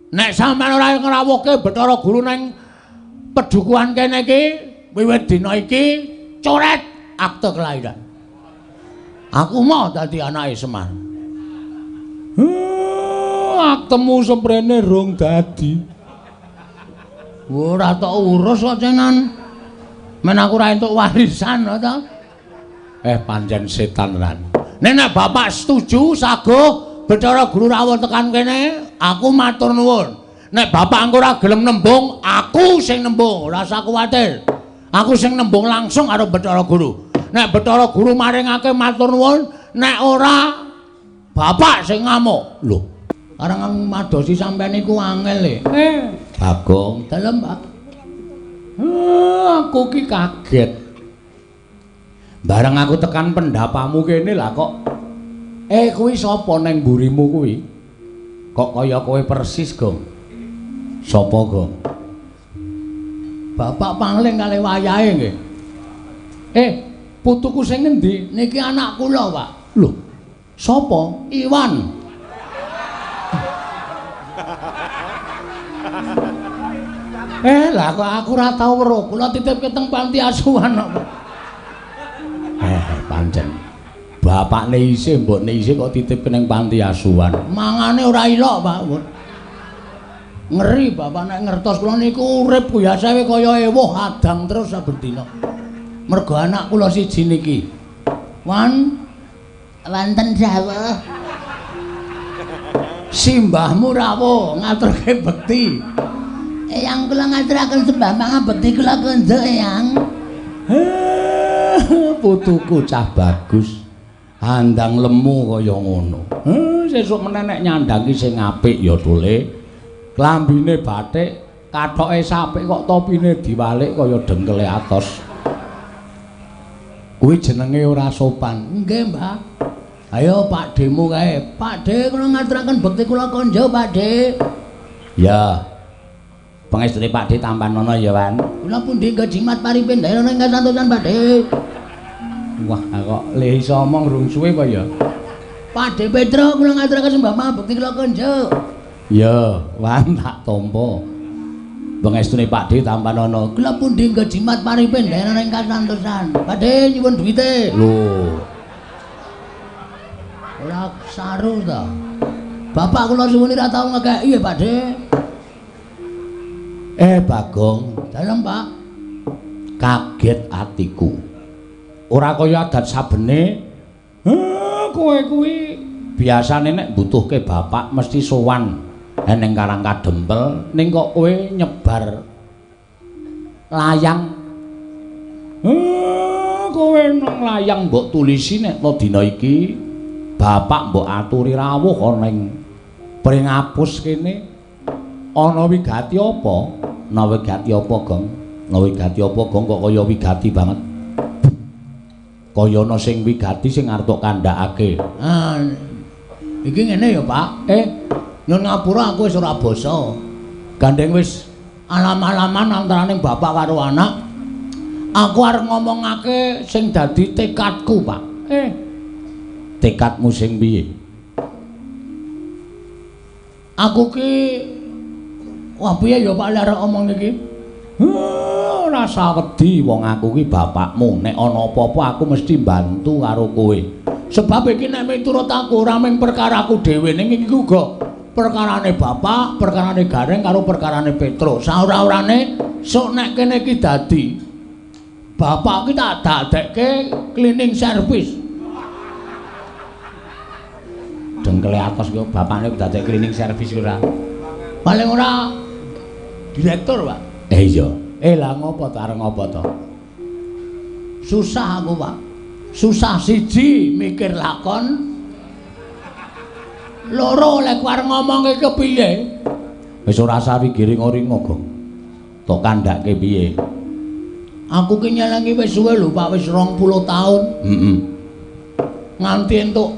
Nek sampeyan ora ngrawuhke Bathara Guru nang pedukuhan kene iki, wiwit dina iki coret akte kelahiran. Aku mau dadi anake Semar. Aktemu semprene rung dadi. Ora tok urus kok cenan. Men aku ora entuk warisan to. Pancen setan tenan. Nek bapak setuju saguh Bathara Guru rawuh tekan kene, aku matur nuwun. Nek bapak engko ora gelem nembung, aku sing nembung, ora usah kuwatir. Aku sing nembung langsung karo Bathara Guru. Nek Bathara Guru maringake matur nuwun, nek ora bapak sing ngamuk. Lho, karang madosi sampean iku angel e. Bagong, dalem, Pak. Aku ki kaget. Bareng aku tekan pendapamu kene lah kok. Kuwi sapa nang mburimu kuwi? Kok kaya kowe persis, Gong? Sapa, Gong? Bapak pangling kali wayahe nggih. Putuku sing ngendi? Niki anak kula, Pak. Lho, sapa? Iwan. Lah kok aku ora tau weruh. Kula titipke teng panti asuhan kok. Pancen. Bapakne isih, mbokne isih kok titipke ning panti asuhan. Mangane ora ilok, Pak. Ngeri bapak nek ngertos kula niku urip biasae kaya ewuh adang terus saben dina. Mergo anak kula siji niki. Wan wonten dawuh. Simbahmu rawuh ngaturke bekti. Eyang kula ngaturaken sembah pangabekti kula konjuk, Eyang. Putuku cah bagus. Andang lemu kaya ngono. Sesuk meneh nek nyandang ki sing apik ya Tule. Klambine batik, kathoke sapik kok topine diwalik kaya dengkele atos. Kuwi jenenge ora sopan. Nggih, Mbah. Ayo Pak Demu kae. Pak De kula ngaturaken bekti kula konjuk, Pak De. Ya. Pangestune Pak De tampanono ya, Wan. Kula pundi nggo jimat paripe ndherana ingkang santosan, Pak De. Wah, kok le iso omong rung suwe apa ya? Pak De Petro kula ngaturaken sembah pangabekti kula konjuk. Ya, Wan tak tampa. Pangestune Pak De tampanono. Kula pundi nggo jimat paripe ndherana ingkang santosan. Pak De nyuwun duwite. Lho. Ora saru ta. Bapak kula suwun ora tau ngekeki ya, Pak De. Bagong, dalem, Pak. Kaget atiku. Ora kaya adat sabene. Kowe kuwi biasane nek mbutuhke bapak mesti sowan ning Karang Kadempel, ning kok kowe nyebar layang. Kowe nang layang mbok tulisi nek to dina iki bapak mbok aturi rawuh ana ing Pringapus kene. Ana wigati apa? Ana wigati apa, Gong? Ana wigati apa, Gong? Kok kaya wigati banget. Kaya ana sing wigati sing arep tok kandhakake. Ah, iki ngene ya, Pak. Nyun ngapura aku wis ora basa. Gandeng wis alam-alaman antaraning bapak karo anak. Aku arep ngomongake sing dadi tekadku, Pak. Tekadmu sing piye? Aku ki wah piye ya Pak lek arep omong iki? Ora usah wedi wong aku ki bapakmu. Nek ana apa-apa aku mesti mbantu karo kowe. Sebab iki nek miturut aku ora mung perkaraku dhewe ning iki uga perkarane bapak, perkarane Gareng karo perkarane Petro. Saora-orane sok nek kene iki dadi bapak ki tak dadekke cleaning service. Dengkele atos kok bapakne dadekke cleaning service ora. Paling ora direktur, Pak. Iya. Lah ngopo to arep ngopo to? Susah aku, Pak. Susah siji mikir lakon. Loro lek arep ngomongke kepiye? Wis ora usah wigiring-ringo, Gong. Tok kandhake piye? Aku ki nyelengi wis suwe lho, Pak, wis 20 taun. Heeh. Nganti entuk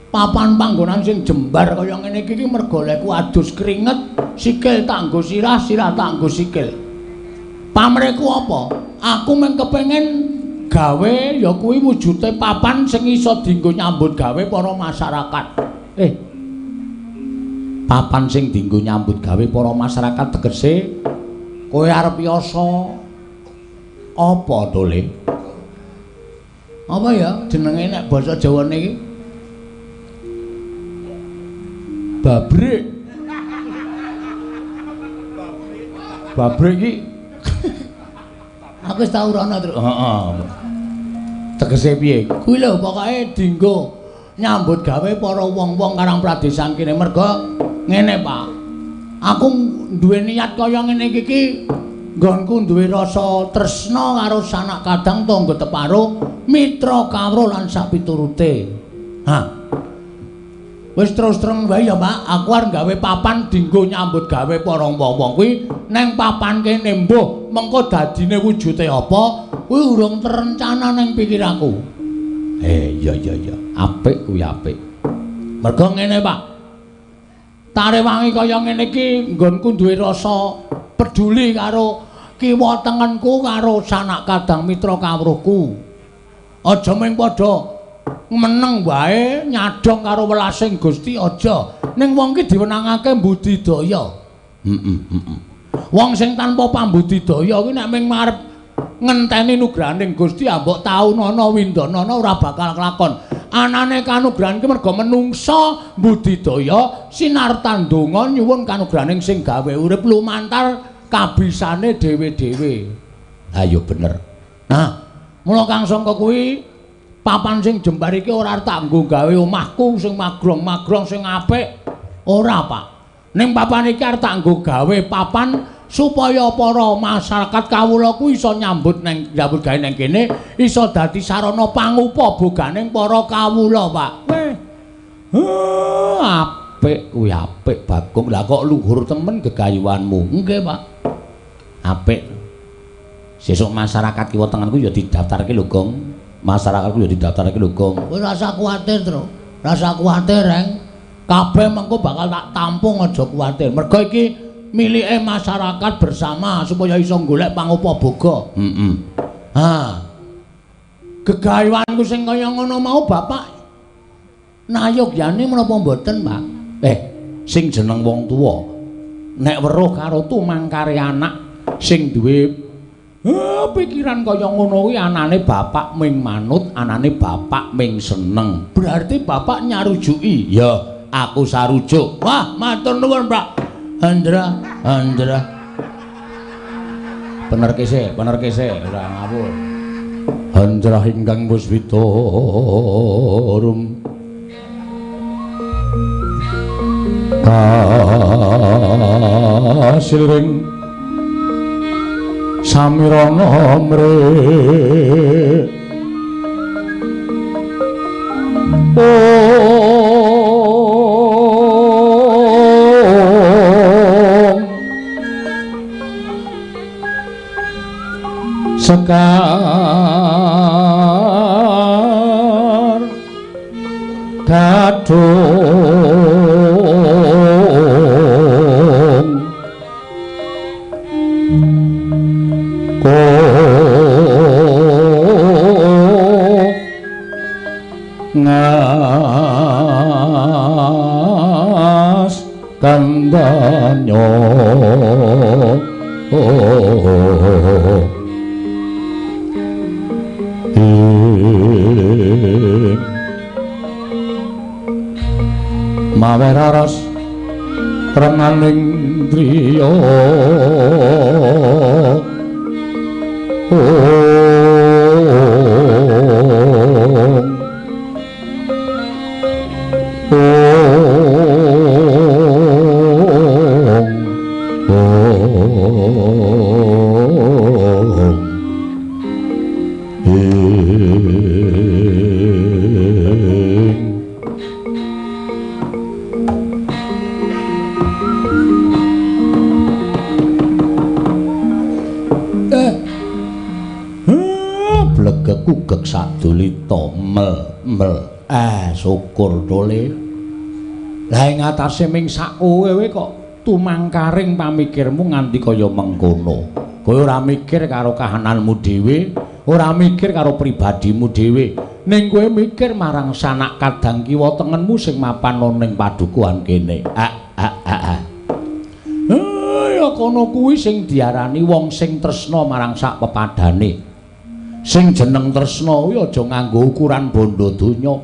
papan panggonan sing jembar kaya ngene iki ki mergo lekku adus keringet, sikil tak nggo sirah, sirah tak nggo sikil. Pamrihku apa? Aku mung kepengin gawe ya kuwi wujude papan sing iso dienggo nyambut gawe para masyarakat. Papan sing dienggo nyambut gawe para masyarakat tegese kowe arep yasa apa to, Le? Apa ya jenenge nek basa Jawane iki? Babrik. Babrik iki aku wis tau rono, Tru. Heeh. Tegese piye? Kuwi lho pokoke dienggo nyambut gawe para wong-wong Karang Pradesan kene. Merga ngene, Pak. Aku duwe niat kaya ngene iki iki nggonku duwe rasa tresna karo sanak kadang tangga teparo, mitra kawruh lan sapiturute. Ha. Wis terus terang wae ya, Pak, aku arep gawe papan dienggo nyambut gawe para wong-wong kuwi neng papan kene mbuh mengko dadine wujude apa kuwi urung terencana neng pikiranku. Iya iya iya, apik kuwi apik. Mergo ngene, Pak. Tarewangi kaya ngene iki nggonku duwe rasa peduli karo kiwa tengenku karo sanak kadang mitra kawruhku. Aja mung padha meneng wae nyadong karo welasing Gusti aja. Ning wong ki diwenangake mbudidaya. Heeh, heeh. Wong sing tanpa pambudidaya kuwi nek mung arep ngenteni nugrahaning Gusti ambok taunana windanana ora bakal kelakon. Anane kanugrahan ki merga menungsa mbudidaya sinartan donga nyuwun kanugrahaning sing gawe urip lumantar kabisane dhewe-dhewe. Ha ya bener. Nah, mula kang sangka kuwi papan sing jembar iki ora tak nggo gawe omahku sing magrong-magrong sing apik. Ora, Pak. Ning papan iki arep tak nggo gawe papan supaya para masyarakat kawula ku iso nyambut neng nyambut gawe neng kene, iso dadi sarana pangupaboganing para kawula, Pak. Weh. Apik kuwi apik, Bagong. Lah kok luhur temen gegayuhanmu. Nggih, Pak. Apik. Sesuk masyarakat kiwa tengenku ya didaftarke lho, Gong. Masyarakatku ya didaftarke lho, Gong. Kowe rasa kuwatir, Tru. Rasa kuwatir, Reng. Kabeh mengko bakal tak tampung, aja kuwatir. Mergo iki milike masyarakat bersama supaya iso golek pangupaboga. Heeh. Ha. Gegayuhanku sing kaya ngono mau Bapak nayogyane menapa mboten, Pak? Sing jeneng wong tuwa nek weruh karo tumangkare anak sing duwe pikiran kaya ngono kuwi anane bapak ming manut, anane bapak ming seneng. Berarti bapak nyarujuki. Ya, aku sarujuk. Wah, matur nuwun, Pak. Andra, Andra. Bener kese, ora ngawur. Andra ingkang puswita rum. Kasilring samirana mre. Sekar gadung ko ngas kandanyo. Mawe raras renganing driya. Kugek sadulita mel mel. Syukur dole. Lah ing atase ming sak kowe kok tumangkaring pamikirmu nganti kaya mengkono. Kowe ora mikir karo kahananmu dhewe, ora mikir karo pribadimu dhewe, ning kowe mikir marang sanak kadang kiwa tengenmu sing mapan ning padukuhan kene. Ya kono kuwi sing diarani wong sing tresna marang sak pepadane. Sing jeneng tresna kuwi aja nganggo ukuran bondo donya.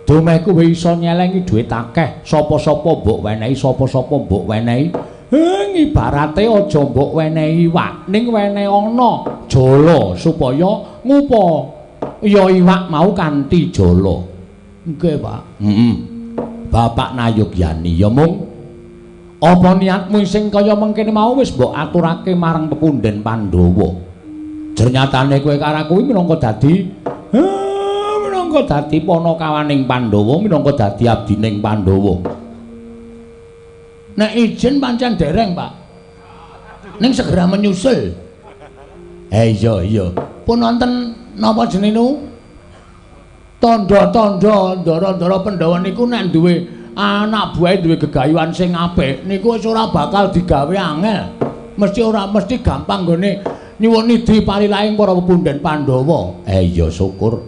Dumeh kowe iso nyelengi dhuwit akeh, sapa-sapa mbok wenehi, sapa-sapa mbok wenehi. Ibarate aja mbok wenehi iwak, ning wenehi ana jala supaya ngupa ya iwak mau kanthi jala. Nggih, Pak. Heeh. Bapak nayogyani ya mung apa niatmu sing kaya mengkene mau wis mbok aturake marang pepunden Pandhawa. Jernyatane kowe karo aku minangka dadi minangka dadi panakawaning Pandhawa, minangka dadi abdining Pandhawa. Nek izin pancen dereng, Pak. Ning segera menyusul. Iya iya. Pun wonten napa jenenge? Tandha-tandha ndara-ndara Pandhawa niku nek duwe anak buahe duwe gegayuhan sing apik niku wis ora bakal digawe angel. Mesti ora mesti gampang nggone nyuwun nidhi palilaing para pepunden Pandhawa. Iya syukur.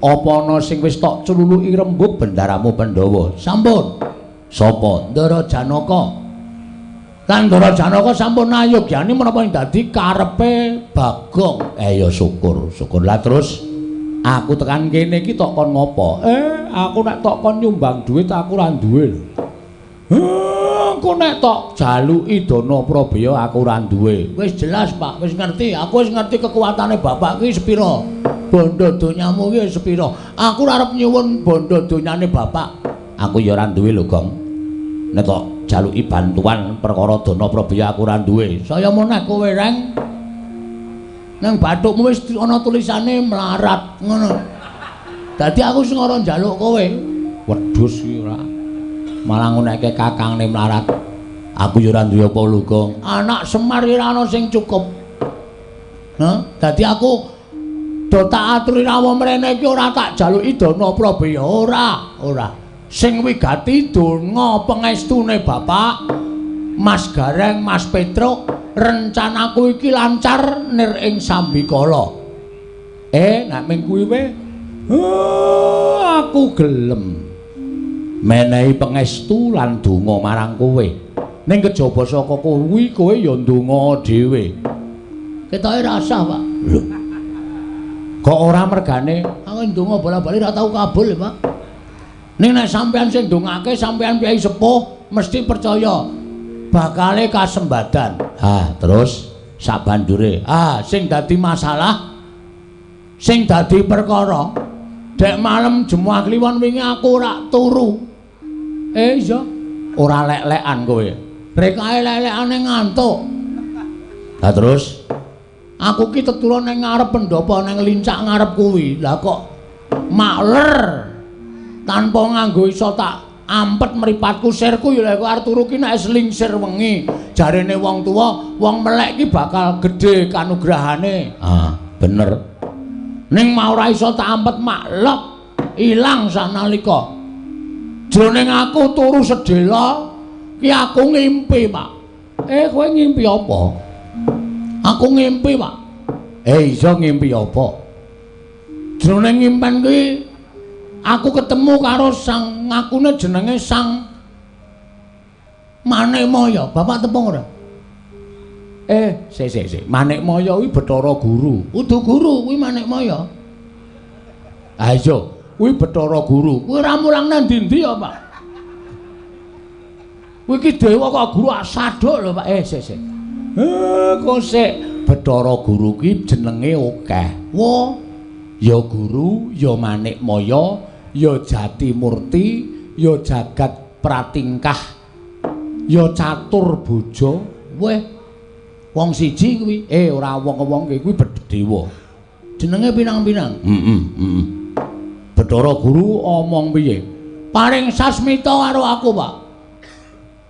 Apa ana sing wis tok celuluki rembug bendaramu Pandhawa? Sampun. Sapa? Ndara Janaka. Lan Ndara Janaka sampun nayogyani menapa ing dadi karepe Bagong. Ya syukur, syukur. Lah terus aku tekan kene iki tok kon ngopo? Aku nek tok kon nyumbang dhuwit aku ora duwe lho. Aku nek tok jaluki dana prabeya aku ora duwe. Wis jelas, Pak, wis ngerti. Aku wis ngerti kekuatane bapak ki sepira. Bondo donyamu ki sepira. Aku ora arep nyuwun bondo donyane bapak. Aku ya ora duwe lho, Gong. Nek tok jaluki bantuan perkara dana prabeya aku ora duwe. Saya meneh kowe, Reng. Nang bathukmu wis ana tulisane melarat ngono. Dadi aku sing ora njaluk kowe. Wedhus iki ora. Malah nguneke kakangne melarat. Aku ya ora duwe apa lho, Gong. Anak Semar ora ana sing cukup. Hah? Dadi aku do tak aturi rawuh mrene iki ora tak jaluki dana prabeya ora, ora. Sing wigati donga pengestune bapak Mas Gareng, Mas Petruk, rencanaku iki lancar nir ing sambikala. Nek ming kuwi wae aku gelem menehi pengestu lan donga marang kowe. Ning kejaba saka kuwi kowe ya ndonga dhewe. Ketoke rasah, Pak. Lho. Kok ora mergane? Aku ndonga bola-bali ora tau kabul, Pak. Ning nek sampean sing ndongake sampean piyai sepuh mesti percaya bakale kasembadan. Ha, terus sabanjure, sing dadi masalah, sing dadi perkara, dek malem Jemuah Kliwon wingi aku ora turu. Iya, ora lek-lekan kowe. Rekae lek-lekane ngantuk. Lah terus aku ki tetulun ning ngarep pendopo ning lincak ngarep kuwi. Lah kok makler tanpa nganggo iso tak ampet mripatku sirku ya lek arep turu ki nek selingsir wengi jarene wong tuwa wong melek ki bakal gedhe kanugrahane. Ah, bener. Ning mau ora iso tak ampet maklek ilang sanalika. Jroning aku turu sedhela ki aku ngimpi, Pak. Kowe ngimpi apa? Aku ngimpi, Pak. Iso ngimpi apa? Jroning ngimpen kuwi aku ketemu karo sang ngakune jenenge Sang Manikmaya. Bapak tepung ora? Sik sik. Manikmaya kuwi Bathara Guru. Udu guru kuwi Manikmaya. Ha iya, kuwi Bathara Guru. Kuwi ora mulang nang ndi-ndi ya, Pak. Kuwi iki dewa kok guru asaduk lho, Pak. Sik sik. Kok sik Bathara Guru ki jenenge akeh. Wo, ya guru, ya Manikmaya, ya Jatimurti, ya Jagat Pratingkah, ya Catur Bojo. Weh, wong siji kuwi. Ora wong-wong kuwi dewa. Jenenge pinang-pinang. Heeh. Bathara Guru omong piye? Paring sasmita karo aku, Pak.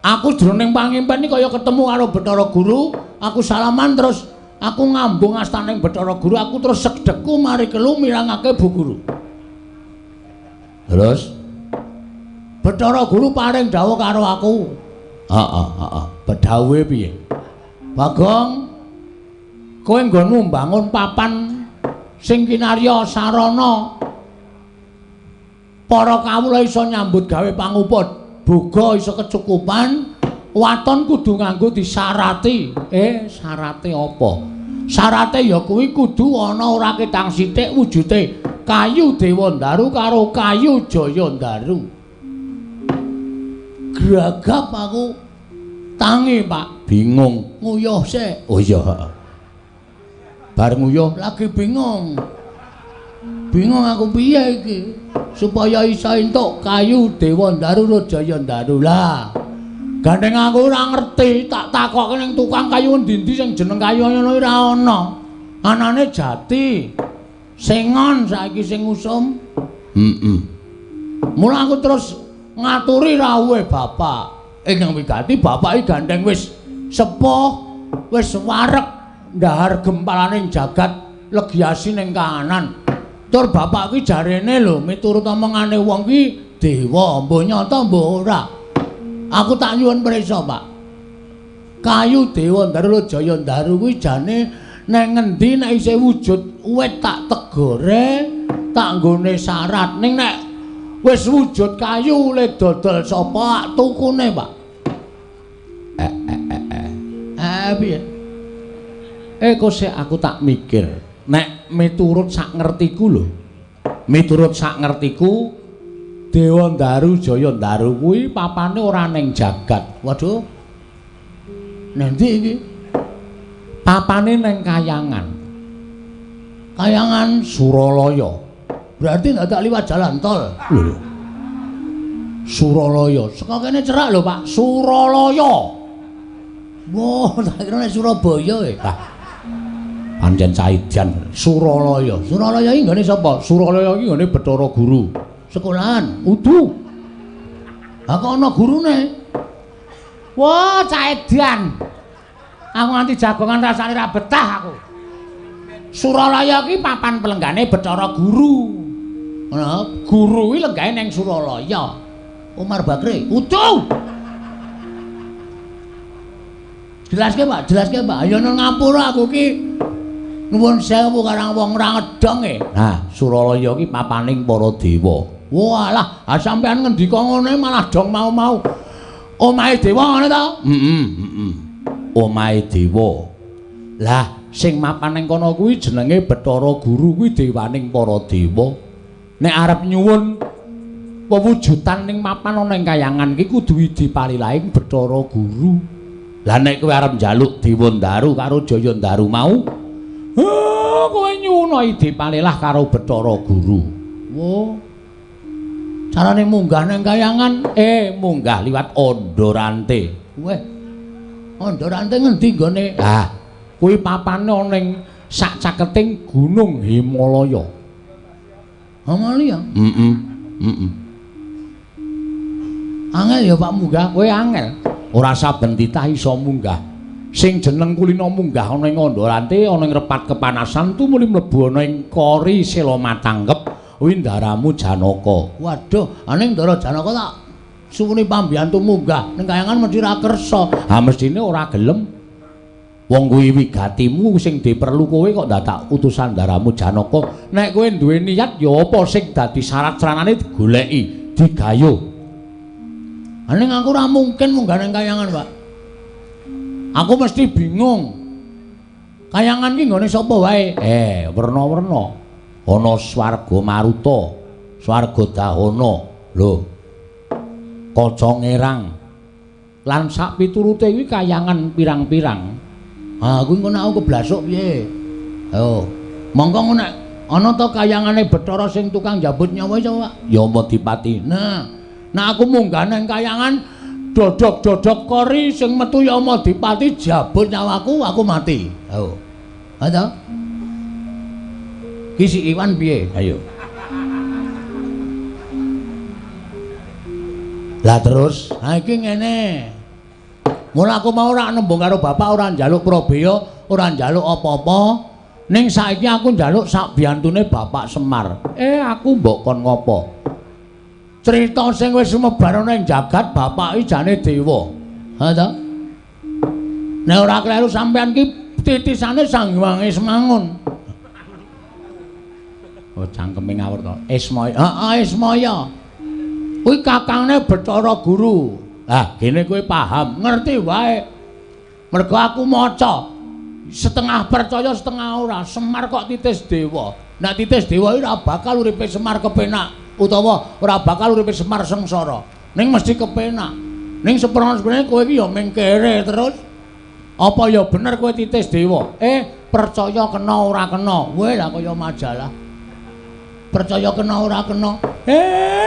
Aku jroning pangimpen iki kaya ketemu karo Bathara Guru, aku salaman terus aku ngambung astaning Bathara Guru, aku terus segdekku mari kelu mirangake Bu Guru. Terus Bathara Guru paring dawuh karo aku. Heeh. Bedhawuhe piye? Bagong, kowe nggonmu mbangun papan sing kinarya sarana para kawula iso nyambut gawe pangupa boga iso kecukupan, Waton kudu nganggo disarati. Syarate apa? Syarate ya kuwi kudu ana ora ketang sithik wujude kayu Dewandaru karo kayu Jayandaru. Gragap aku tangi, Pak. Bingung. Nguyuh sik. Oh iya, heeh. Bar nguyuh lagi bingung. Bingung aku piye iki supaya iso entuk kayu Dewandaru karo Jayandaru. Lah, gandeng aku ora ngerti, tak takokke ning tukang kayu endi-endi sing jeneng kayu ngono ora ana. Anane jati. Sengon saiki sing usum. Heeh. Mula aku terus ngaturi rawuhe bapak. Ingkang wigati bapak iki gandeng wis sepuh, wis wareg ndahar gempalaning jagat legiasi ning kahanan. Tur bapak ki jarene lho miturut omongane wong ki dewa, mbuh nyata mbuh ora. Aku tak nyuwun prisa, Pak. Kayu Dewandaru Jayandaru kuwi jane nang ngendi nek isih wujud wit tak tegore, tak nggone syarat. Ning nek wis wujud kayu le dodol sapa tukune, Pak? Piye? Kok sik aku tak mikir. Nek miturut sak ngertiku lho. Miturut sak ngertiku Dewandaru Jayandaru kuwi papane ora ning jagat. Waduh. Nanti iki papane ning kayangan. Kayangan Suralaya. Berarti ndak tak liwat jalan tol. Lho. Suralaya. Saka kene cerak lho, Pak. Suralaya. Wah, tak kira nek Surabaya e. Lah. Pancen saidian Suralaya. Suralaya iki nggone sapa? Suralaya iki nggone Bathara Guru. Sekolahan udu. Ha kok ana gurune? Wah, caedan. Aku nganti jagongan rasane ra betah aku. Suralaya iki papan pelenggane Bathara Guru. Ngono, guru kuwi lenggahe ning Suralaya. Umar Bakri, udu. Jelaske, Pak, jelaske, Pak. Ayo nang ngapura aku ki. Nuwun sewu karang wong ora ngedong e. Nah, Suralaya ki papaning para dewa. Walah, ah sampean ngendika ngene malah dong mau-mau. Omahe dewa ngono ta? Heeh, heeh. Omahe dewa. Lah, sing mapan ning kono kuwi jenenge Bathara Guru kuwi dewaning para dewa. Nek arep nyuwun pewujudan ning mapan ana ing kayangan ki kudu dipalilahing Bathara Guru. Lah nek kowe arep njaluk Dewandaru karo Jayandaru mau, kowe nyuwun dipalilah karo Bathara Guru. Wo. Carane munggah nang kayangan, munggah liwat Ondorante. Weh. Ondorante ngendi nggone? Lah, kuwi papane ana ning sak caketing Gunung Himalaya. Himalaya? Heeh. Heeh. Angel ya Pak munggah, kowe angel. Ora saben titah iso munggah. Sing jeneng kulina munggah ana ing Ondorante ana ing repat kepanasan tumuli mlebu ana ing kori sela matangkep windaramu Janaka. Waduh, aning Ndara Janaka tak suwuni pambiyantu munggah ning kayangan mesti ra kersa. Ha mestine ora gelem. Wong kuwi wigatimu sing diperlu kowe kok dadak utusan ndaramu Janaka. Nek kowe duwe niat ya apa sing dadi syarat sranane digoleki, digayuh. Aning aku ora mungkin munggah ning kayangan, Pak. Aku mesti bingung. Kayangan ki nggone sapa wae? Werna-werna. Ana swarga Maruta, swarga Dahana, lho. Kaca Ngerang. Lan sak piturute kuwi kayangan pirang-pirang. Ha, kuwi engko nek aku keblasuk piye? Ayo, mongko ngono nek ana ta kayangane Bathara sing tukang njabut nyawa iso, Pak? Ya Yamadipati. Nah, nek aku munggah nang kayangan dodok-dodok kori sing metu Yamadipati jabut nyawaku, aku mati. Ayo. Ha ta? Ki si Iwan piye? Ayo. Lah terus, ha iki ngene. Mula aku mau ora nembung karo bapak, ora njaluk prabeya, ora njaluk apa-apa. Ning saiki aku njaluk sak biyantune Bapak Semar. Aku mbok kon ngopo? Crita sing wis sumebar ana ing jagat bapak iki jane dewa. Ha ta? Nek ora kleru sampean ki titisane Sang Hyang Ismangun. Oh, cangkeme ngawur to. Ismaya. Heeh, Ismaya. Kuwi kakangne Bathara Guru. Lah, gene kowe paham, ngerti wae. Mergo aku maca. Setengah percaya setengah ora. Semar kok titis dewa. Nek titis dewa ora bakal uripe Semar kepenak utawa ora bakal uripe Semar sengsara. Ning mesti kepenak. Ning seprono-seprone kowe iki ya ming kere terus. Apa ya bener kowe titis dewa? Percaya kena ora kena. Kowe lah kaya majalah. Percaya kena ora kena.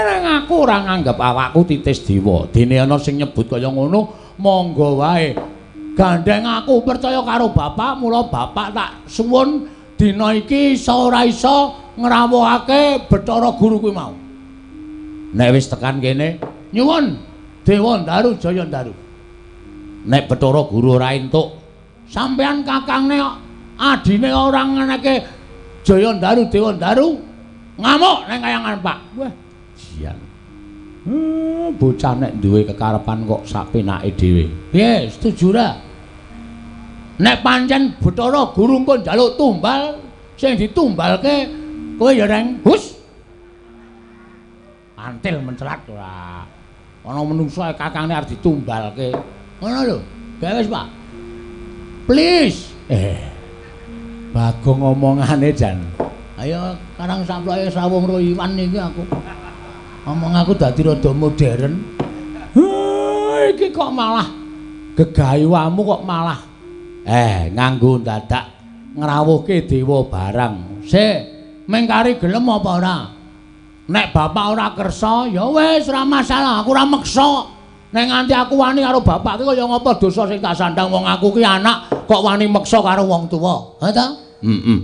Nang aku ora nganggep awakku titis dewa. Dene ana sing nyebut kaya ngono, monggo wae. Gandeng aku percaya karo bapak, mula bapak tak suwun dina iki iso ora iso ngrawuhake Bathara Guru kuwi mau. Nek wis tekan kene, nyuwun Dewa Ndaru Jaya Ndaru. Nek Bathara Guru ora entuk, sampean kakangne adine ora ngeneke Jaya Ndaru Dewa Ndaru ngamuk nang kayangan Pak. Wah, jian. Bocah nek duwe kekarepan kok sak penake dhewe. Piye, setuju ra? Nek pancen Bathara Guru engko njaluk tumbal, sing ditumbalke kowe ya reng hus. Antil mencelat ora. Ana menungso kakangne arep ditumbalke. Ngono lho. Gawe wis, Pak. Please. Bagong omongane jan. Ayo karang samploke srawung ro Iwan iki aku. Omong aku dadi rada modern. Iki kok malah gegayuamu kok malah nganggo dadak ngrawuhke dewa barang. Sik, mengkari gelem apa ora? Nek bapak ora kersa, ya wis ora masalah, aku ora meksa. Nek nganti aku wani karo bapak ki kaya ngapa dosa sing tak sandang wong aku ki anak kok wani meksa karo wong tuwa. Ha ta? Heeh.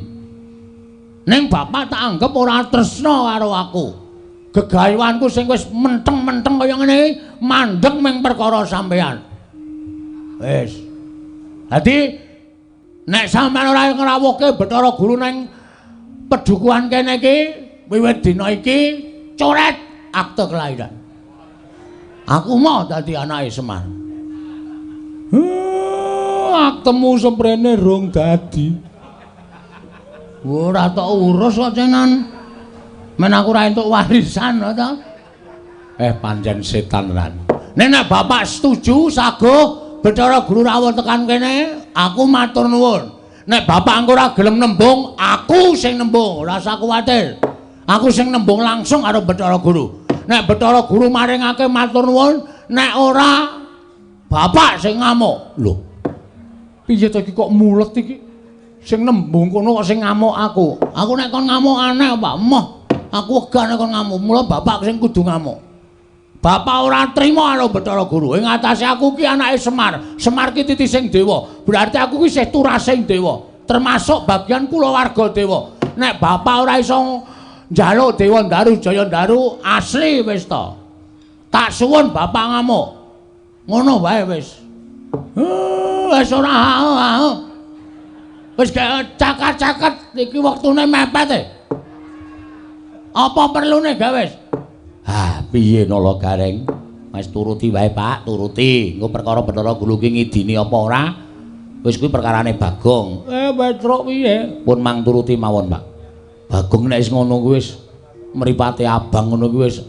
Ning bapak tak anggap ora tresna karo aku. Gegayuanku sing wis menteng-menteng kaya ngene iki mandeg ming perkara sampean. Wis. Dadi nek sampean ora ngrawuhke Bathara Guru nang pedukuhan kene iki, wiwit dina iki coret akte kelahiran. Aku mau dadi anake Semar. Aktemu semprene rong dadi. Ora tok urus kok cenan. Men aku ora entuk warisan to. Pancen setan tenan. Nek bapak setuju saguh Bathara Guru rawuh tekan kene, aku matur nuwun. Nek bapak engko ora gelem nembung, aku sing nembung, ora usah kuwatir. Aku sing nembung langsung karo Bathara Guru. Nek Bathara Guru maringake matur nuwun, nek ora bapak sing ngamuk. Lho. Piye to iki kok mulet iki? Sing nembung kono kok sing ngamuk aku. Aku nek kon ngamuk aneh, Pak. Moh. Aku wegah nek kon ngamuk, mula bapak sing kudu ngamuk. Bapak ora trima karo Bathara Guru. Ing atase aku ki anake Semar. Semar ki titising dewa. Berarti aku ki isih turasing dewa, termasuk bagian kulawarga dewa. Nek bapak ora iso njaluk Dewa Ndaru Jaya Ndaru asli wis ta. Tak suwun bapak ngamuk. Ngono wae wis. Wis ora. Wis cakat-cakat iki wektune mepet e. Apa perlune gawe wis? Ah, piye Nala Gareng? Wis turuti wae, Pak, turuti. Engko perkara Bathara Guru ki ngidini apa ora? Wis kuwi perkarane Bagong. Petruk piye? Pun mang turuti mawon, Pak. Bagong nek wis ngono kuwi wis mripate abang ngono kuwi wis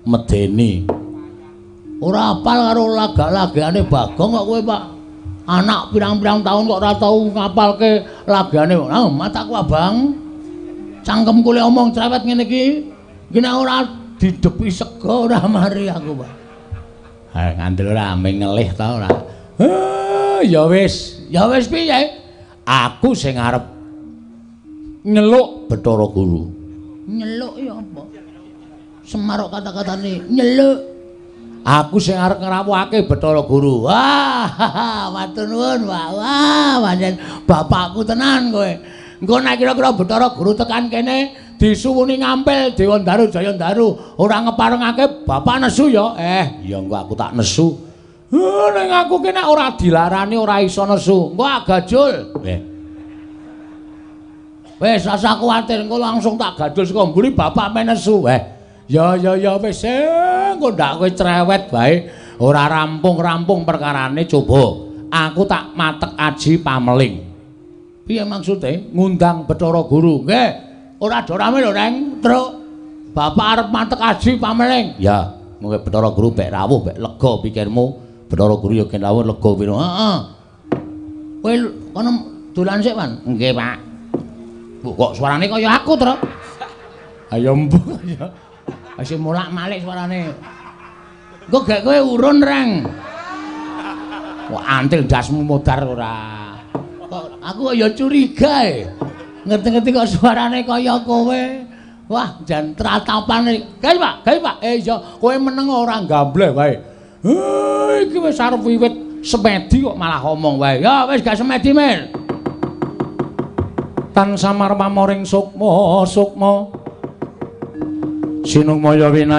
medeni. Ora apal karo lagak-lagane Bagong kok kowe, Pak. Anak pirang-pirang tahun kok ora tau ngapalke lagane. Ah, mataku abang. Cangkemku le omong cerewet ngene iki. Iki nek ora didepi sega ora mari aku, Pak. Ha, ngandel ora ame ngelih ta ora. Ya wis, ya wis piye? Aku sing arep nyeluk Bathara Guru. Nyeluk ya apa? Semar kok kata-katane nyeluk. Aku sing arep ngrawuhake Bathara Guru. Wah, matur nuwun, Pak. Wah, pancen bapakku tenan kowe. Engko nek kira-kira Bathara Guru tekan kene disuwuni ngampil Dewa Ndaru Jaya Ndaru ora ngeparengake bapak nesu ya. Ya engko aku tak nesu. Ning aku ki nek ora dilarani ora iso nesu. Engko agajul. Wis rasa kuwatir engko langsung tak gajul saka mburi bapak men nesu. Ya ya ya wis engko ndak kowe cerewet wae. Ora rampung-rampung perkarane coba. Aku tak matek aji pameling. Piye maksude? Ngundang Bathara Guru. Nggih. Ora do rame lho, Reng. Truk. Bapak arep matek aji pameling. Ya. Mungkin Bathara Guru bek rawuh bek lega pikirmu. Bathara Guru ya gen rawuh lega pikirmu. Heeh. Kowe kono dolan sik, Wan. Nggih, Pak. Bu, kok suarane kaya aku, Tru? Ayo mbuh ya. Masih molak-malik suarane. Engko gek kowe urun, Reng. Wah, antil ndasmu modar ora. Kok aku ya curiga e. Ngerti-ngerti kok suarane kaya kowe. Wah, jan tratapane. Gawe, Pak, gawe, Pak. Eh iya, kowe meneng ora gambleh wae. Iki wis arep wiwit semedi kok malah omong wae. Ya wis gak semedi, Mir. Tan samar pamoring sukma sukma. Sinungmaya winaya.